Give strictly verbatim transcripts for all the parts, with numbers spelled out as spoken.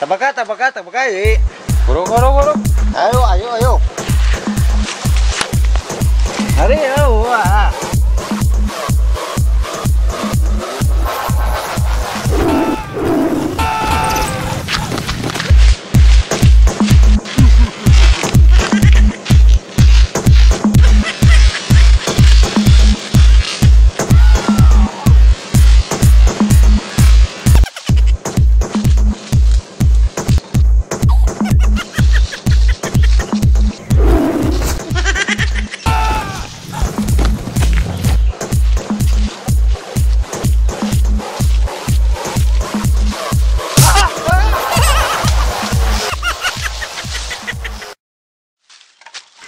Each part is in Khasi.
Tabaka, tabaka, tabaka, eh. Guru, guru, guru. Ayo, ayo, ayo. Are, ayo, ah.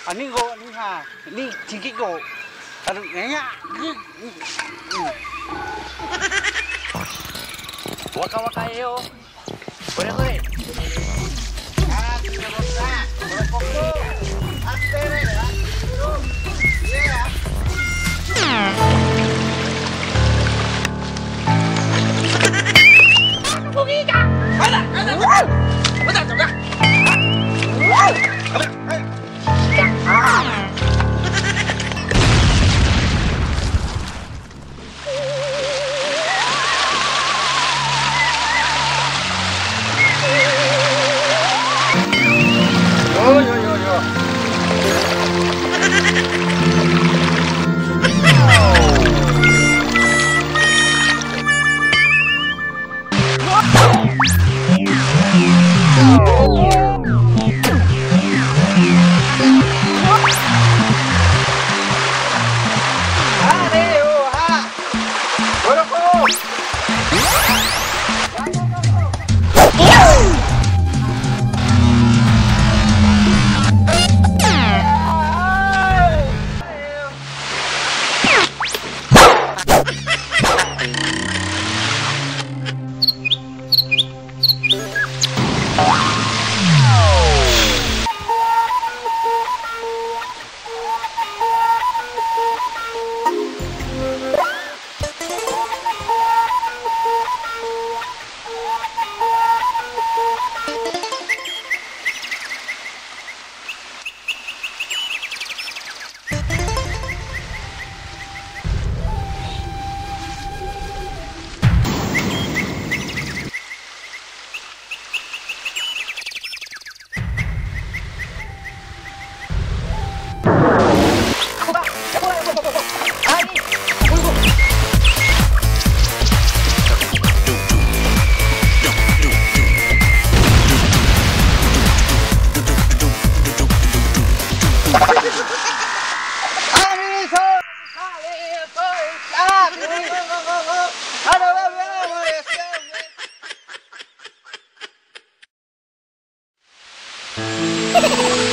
Ani go, ani ha, ani tingki go. Aduh, nanya. Waka waka yo. Boleh, boleh. Ah, kita buka. Boleh fokus. Aste re, ya. Iya, ya. Ada, ada. Ada, ada.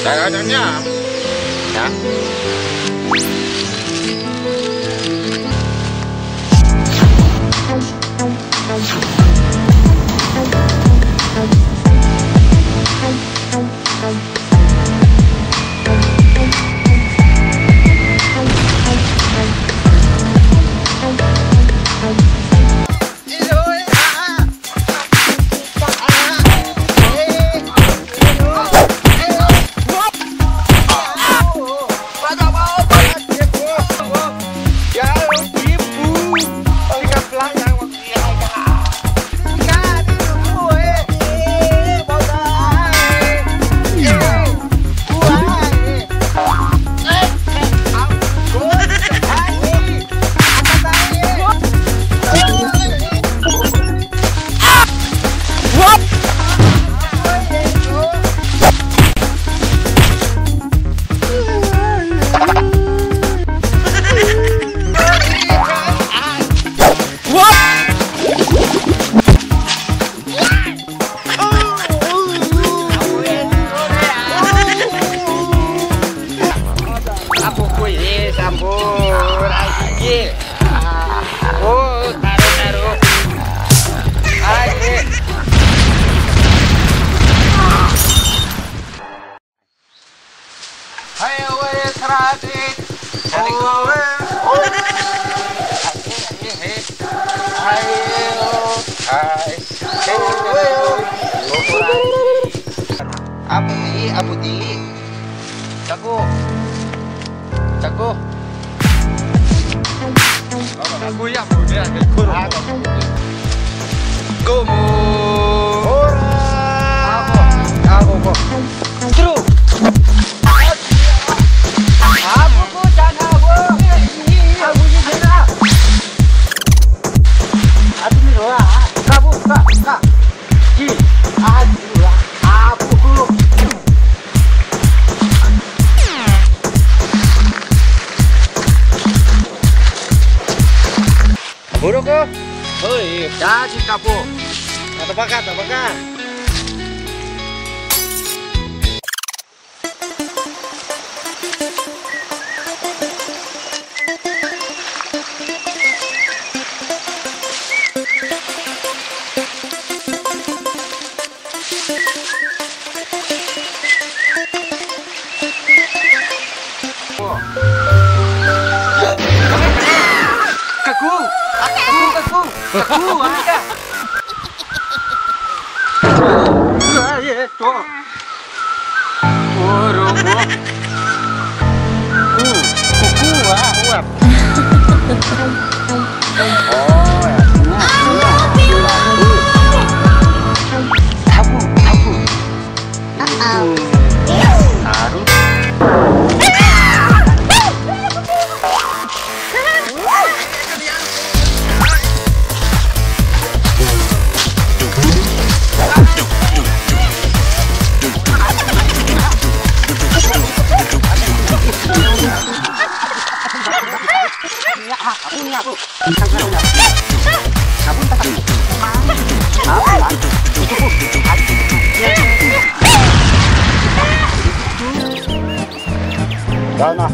Dah ada niam. Ya. Aku kuis, ampun. Ai, gigi. Oh, taruh, taruh. Ai, eh. Hai, weh, seradik. Seradik, oh. Hai, hai, hai. Hai, oh, hai. Hai, oh. Jago. Aku ya mau dia ke guru. Aku. Gomo. Ora. Aku. Aku ko. True. Aku ko jana ko. Aku ni jana. Aku ni roa. Kabu ka ka. Ki. Aku. Aku ko. Buru ko. Hoi, da si kapo. Kata baka, kata baka. Kaku! Kaku, kaku! Kaku, ah, ka! Ah, ye, to. Oh, robo. Ku, kuku, ah, uap. Oh, ya, tengah, tengah. Tabu, tabu. Uh-oh. Aduh. Dah nah.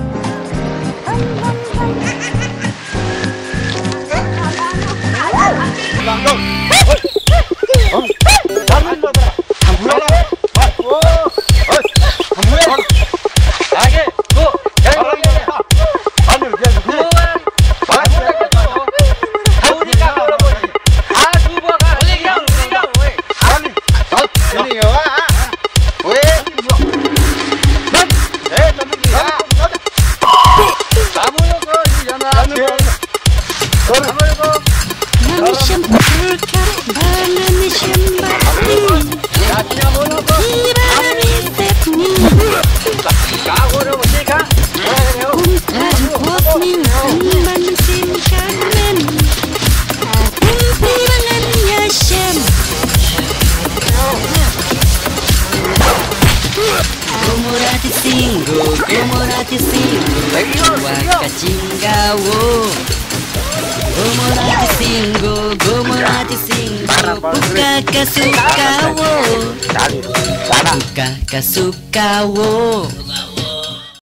Gomorati singo, gomorati singo, wa ka chingawo. Gomorati singo, gomorati singo, puka ka sukawo. Puka ka sukawo.